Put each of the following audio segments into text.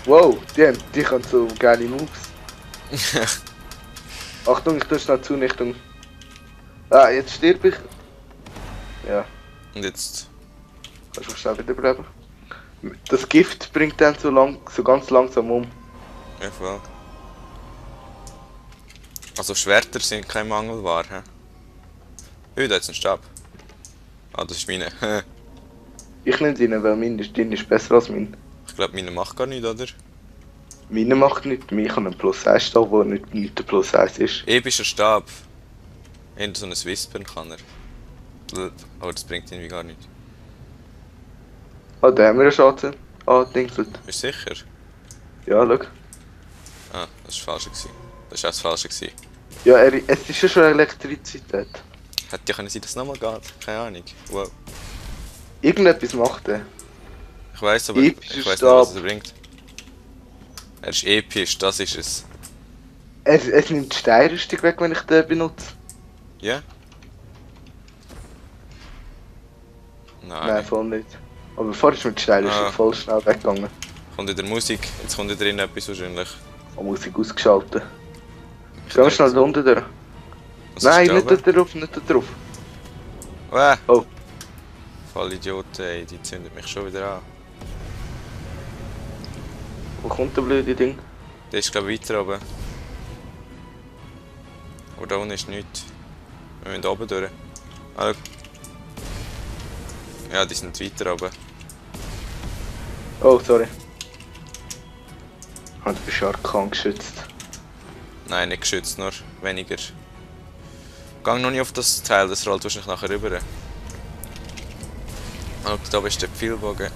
Wow, die können so geile Moves. Achtung, ich tue schnell Zunichtung. Ah, jetzt stirb ich. Ja, Und jetzt. kannst du schnell wiederbleiben. Das Gift bringt dann so ganz langsam um. Ja, voll. Also Schwerter sind kein Mangelware, hä? Da ist ein Stab. Ah, das ist meine. Ich nehme deinen, weil dein ist besser als mein. Ich glaube, meine macht gar nichts, oder? Meine macht nicht, mir kann ein Plus 1 Stab, wo nicht der Plus 1 ist. Epischer Stab. Irgend so ein Whispern kann er. Aber das bringt irgendwie gar nichts. Ah, da haben wir einen Schaden angedingselt. Bist du sicher? Ja, schau. Ah, das war falsch gewesen. Das war auch das Falsche gewesen. Ja, es ist ja schon Elektrizität. Hätte ja können sein, dass es nochmal geht. Keine Ahnung. Wow. Irgendetwas macht er. Ich weiß aber Epischer ich weiß nicht, Stab. was er bringt. Er ist episch, das ist es. Es nimmt die Steinrüstung weg, wenn ich den benutze. Ja? Nein, voll nicht. Aber vorher ist mit der Steinrüstung Ah. voll schnell weggegangen. Kommt wieder Musik, jetzt kommt wieder in etwas wahrscheinlich. Die Musik ausgeschaltet. Gehen wir schnell da unten durch. Was Nein, ist nicht da da drauf, nicht da drauf. oben? Oh. Voll Idioten, ey, die zündet mich schon wieder an. Wo kommt der blöde Ding? Der ist glaube ich weiter oben. Aber da unten ist nichts. Wir müssen oben durch. Ah, schau. Ja, die sind weiter oben. Oh, sorry. Ah, du bist arkan geschützt. Nein, nicht geschützt, nur weniger. Gang noch nicht auf das Teil, das rollt wahrscheinlich nachher rüber. Oh, da oben ist der Pfeilbogen.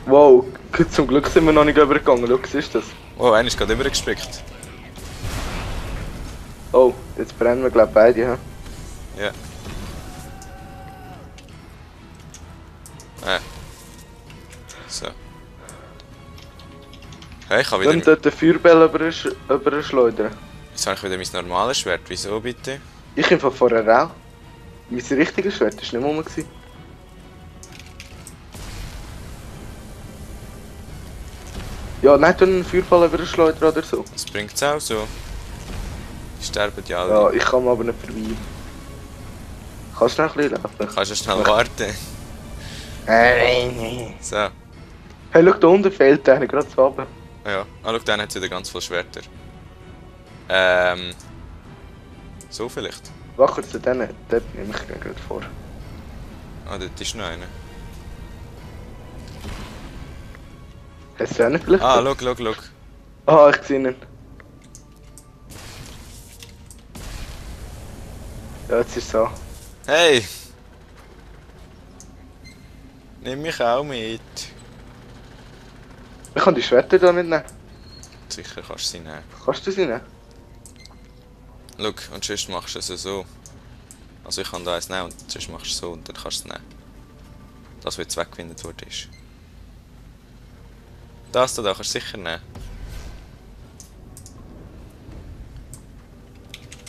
Wow, zum Glück sind wir noch nicht übergegangen. Schau, was ist das? Oh, einer ist gerade übergespickt. Oh, jetzt brennen wir glaube ich beide, hä? Ja. So. Hey, ich habe Dann wieder... dort den Feuerball überschleudern. Jetzt habe ich wieder mein normales Schwert. Wieso bitte? Ich einfach vorher auch. Mein richtiges Schwert war nicht mehr rum. Ja, nein, dann einen Feuerball überschleudern oder so. Das bringt es auch so. Die sterben ja alle. Ja, ich kann aber nicht vorbei. Kannst du noch ein bisschen laufen? Kannst du schnell warten? So. Hey, schau, da unten fehlt einer, gerade zu oben. Ja. Ah, schau, dann hat wieder ganz viele Schwerter. So vielleicht. Wach kurz zu denen, dort nehme ich gerade vor. Ah, dort ist noch einer. Hast du einen vielleicht? Ah, schau. Ah, ich sehe ihn. Ja, jetzt ist es so. Hey! Nimm mich auch mit. Ich kann die Schwerter da nicht nehmen. Sicher kannst du sie nehmen. Kannst du sie nehmen? Schau, und sonst machst du es so. Also ich kann da eins nehmen und sonst machst du es so und dann kannst du es nehmen. Das, was jetzt weggewendet worden ist. Das da kannst du sicher nehmen.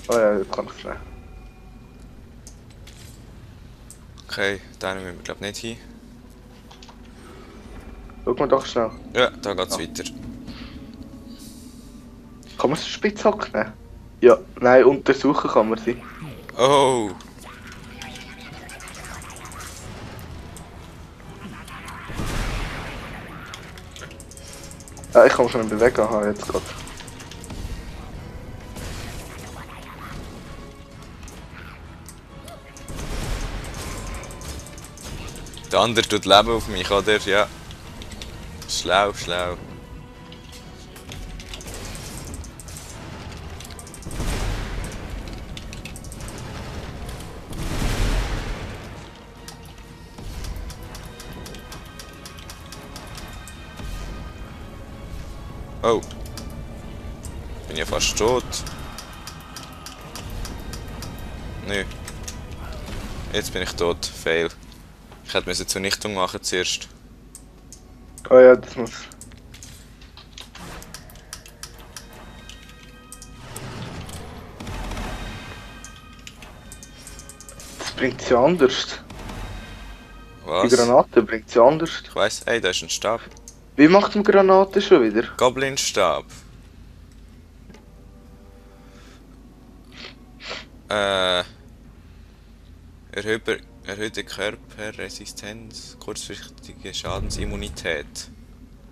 Ah ja, das kann ich nehmen. Okay, da müssen wir glaube nicht hin. Schau mal doch schnell. Ja, da geht's weiter. Kann man so Spitzhack nehmen? Ja, nein, untersuchen kann man sie. Oh! Ah, ich kann mich schon bewegen, aha, jetzt gerade. Der andere tut Leben auf mich, oder? Ja. Schlau. Oh. Bin ja fast tot. Nö. Jetzt bin ich tot. Fail. Ich hätte eine Zunichtung machen zuerst. Ah ja, das muss. Das bringt sie anders. Die Was? Granate bringt sie anders. Ich weiss, ey, da ist ein Stab. Wie macht man Granate schon wieder? Goblin-Stab. Erhöhte Körperresistenz, kurzfristige Schadensimmunität.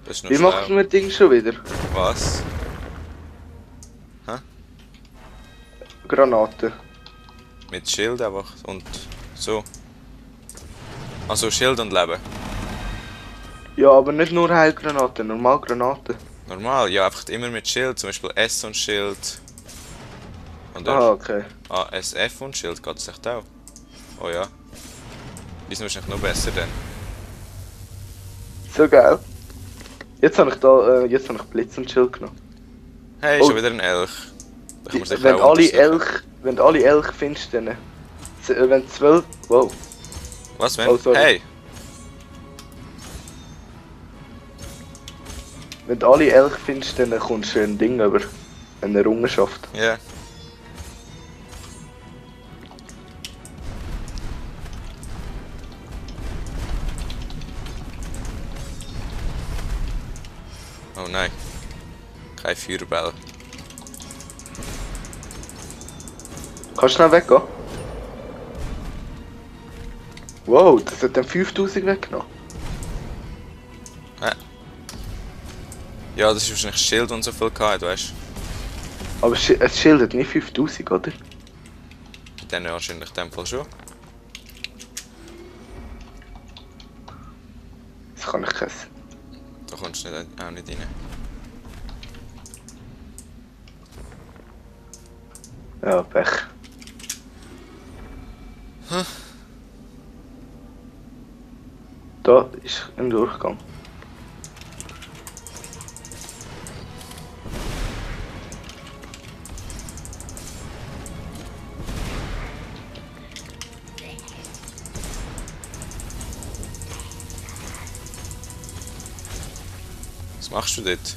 Das ist noch Wie schlau. macht man Ding schon wieder? Was? Granate. Mit Schild einfach und so. Also Schild und Leben. Ja, aber nicht nur Heilgranaten, normal Granaten. Normal, ja, einfach immer mit Schild, zum Beispiel S und Schild. Oder Ah, okay. ASF und Schild geht es echt auch. Oh ja. Die sind wahrscheinlich noch besser dann. So geil. Jetzt habe ich Blitz und Schild genommen. Hey, Oh. schon wieder ein Elch. Da kann man sicher Wenn auch alle untersuchen. Elch findest, dann... Wenn 12... Wow. Was, wenn? Oh, sorry. Hey! Wenn du alle Elch findest, dann kommst du ein Ding über. Eine Errungenschaft. Ja. Oh nein. Kein Feuerball. Kannst du schnell weggehen? Wow, das hat dann 5000 weggenommen. Ja, das ist wahrscheinlich Schild und so viel gehabt, weißt du? Aber es schildert nicht 5000, oder? Dann wahrscheinlich in dem Fall schon. Das kann ich essen. Da kommst du nicht, auch nicht rein. Ja, Pech. Da ist ein Durchgang. Was machst du dort?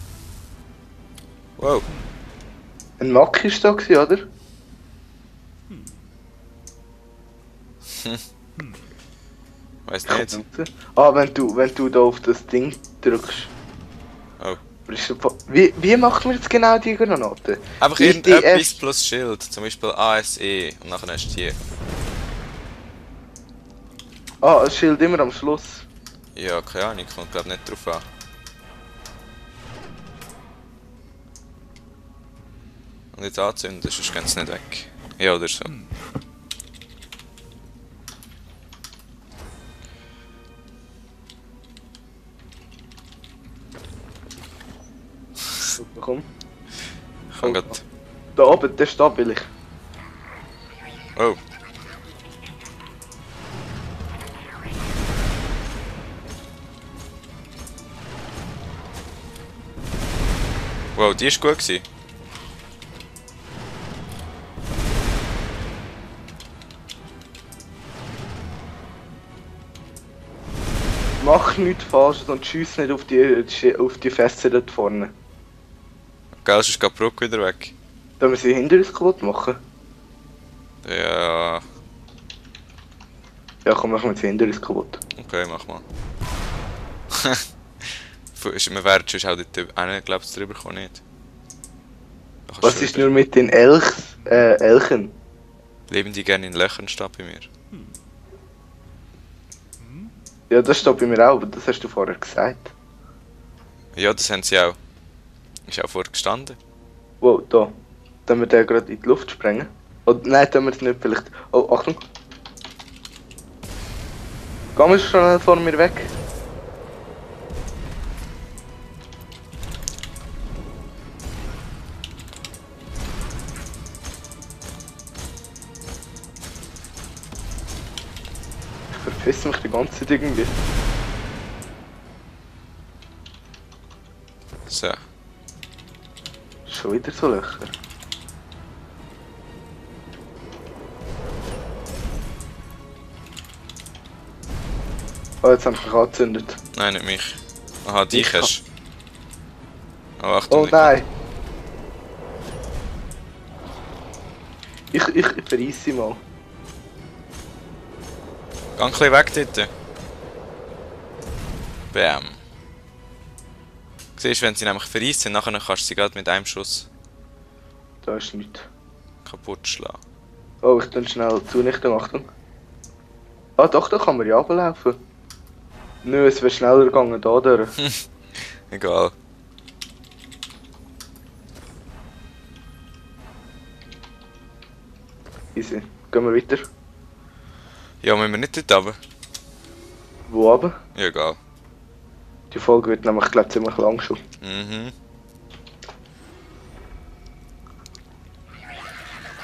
Wow. Ein Mack ist da gewesen, oder? Weiß nicht. Ah, wenn du da auf das Ding drückst. Oh. Wie macht man jetzt genau die Granate? Einfach IDF. irgendetwas plus Schild. Zum Beispiel ASE. Und nachher hast du die. Ah, das Schild immer am Schluss. Ja, keine Ahnung. Kommt glaube nicht drauf an. Und jetzt anzünden, sonst gehen sie nicht weg. Ja, oder so. Komm. Ich kann grad... Da oben, der Stab will ich. Oh. Wow, die ist gut gewesen. Mach nichts falsch und schiess nicht auf die Fässer dort vorne. Gell, sonst geht die Brücke wieder weg. Da müssen wir hinter uns kaputt machen. Ja, Ja, komm, machen wir jetzt hinter uns kaputt. okay, mach mal. Wir werden sonst auch dort einen, glaubst du, drüber kommen, nicht? Da kannst Was du ist wieder- nur mit den Elchen? Leben die gerne in Löchern statt bei mir? Ja, das steht bei mir auch, aber das hast du vorher gesagt. Ja, das haben sie auch. Ist auch vorher gestanden. Wow, da. Dann wir den gerade in die Luft sprengen. Oder nein, tun wir es nicht vielleicht. Oh, Achtung! Geh mal schnell vor mir weg. Ich verpiss mich die ganze Zeit irgendwie. So. Schon wieder so Löcher. Oh, jetzt habe ich mich angezündet. Nein, nicht mich. Aha, dich Ich hast. Oh, Achtung. Oh nein! Ich verreiss sie mal. Geh ein bisschen weg dort. Bam. Siehst du, wenn sie nämlich verreist sind, nachher kannst du sie gerade mit einem Schuss Da ist nichts. kaputt schlagen. Oh, ich tue schnell zunichten, Achtung. Ah doch, da kann man ja runterlaufen. Nö, es wäre schneller gegangen, da durch. Egal. Easy. Gehen wir weiter. Ja, müssen wir nicht dort runter? Wo aber? Ja, egal. Die Folge wird nämlich, glaube ich, ziemlich lang schon. Mhm.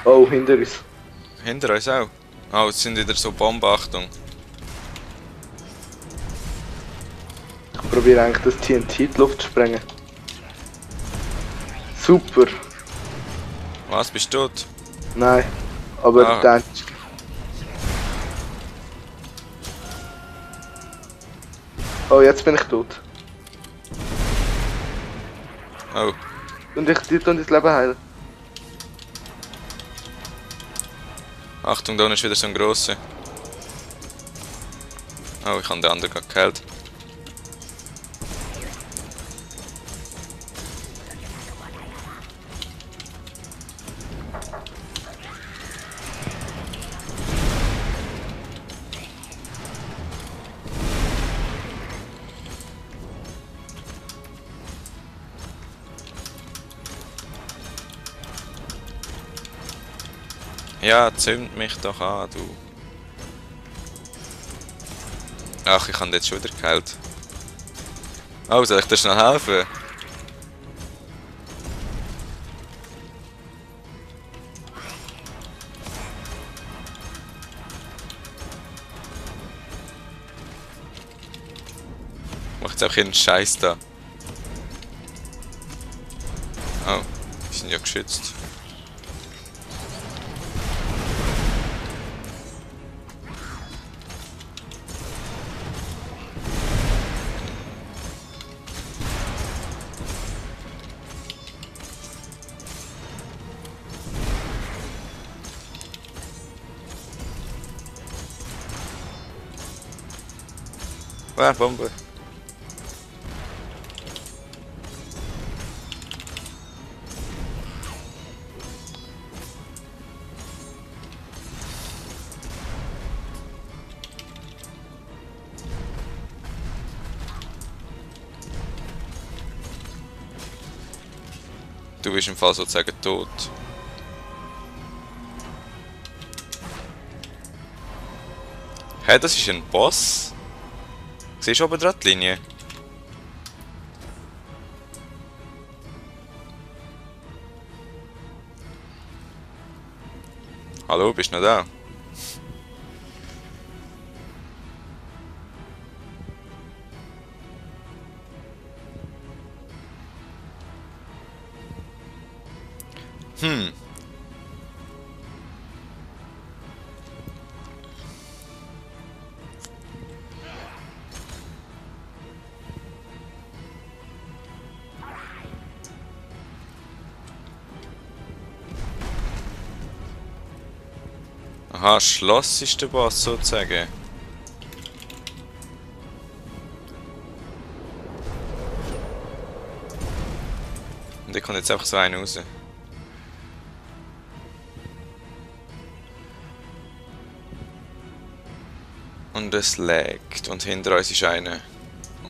Oh, hinter uns. Hinter uns auch. Oh, es sind wieder so Bomben, Achtung. Ich probiere eigentlich das TNT in die Luft zu sprengen. Super. Was, bist du tot? Nein. Aber Ah. dann. Oh, jetzt bin ich tot. Oh, Und ich tue dein Leben heilen. Achtung, da unten ist wieder so ein grosser. Oh, ich habe den anderen gerade gekillt. Ja, zünd mich doch an, du. Ach, ich habe jetzt schon wieder gekillt. Oh, soll ich dir schnell helfen? Macht jetzt einfach einen Scheiß da. Oh, die sind ja geschützt. Ah, Bombe. Du bist im Fall sozusagen tot. Hey, das ist ein Boss? Siehst du oben dran die Linie? Hallo, bist du noch da? Hm. Aha, Schloss ist der Boss sozusagen. Und da kommt jetzt einfach so einer raus. Und es laggt. Und hinter uns ist einer.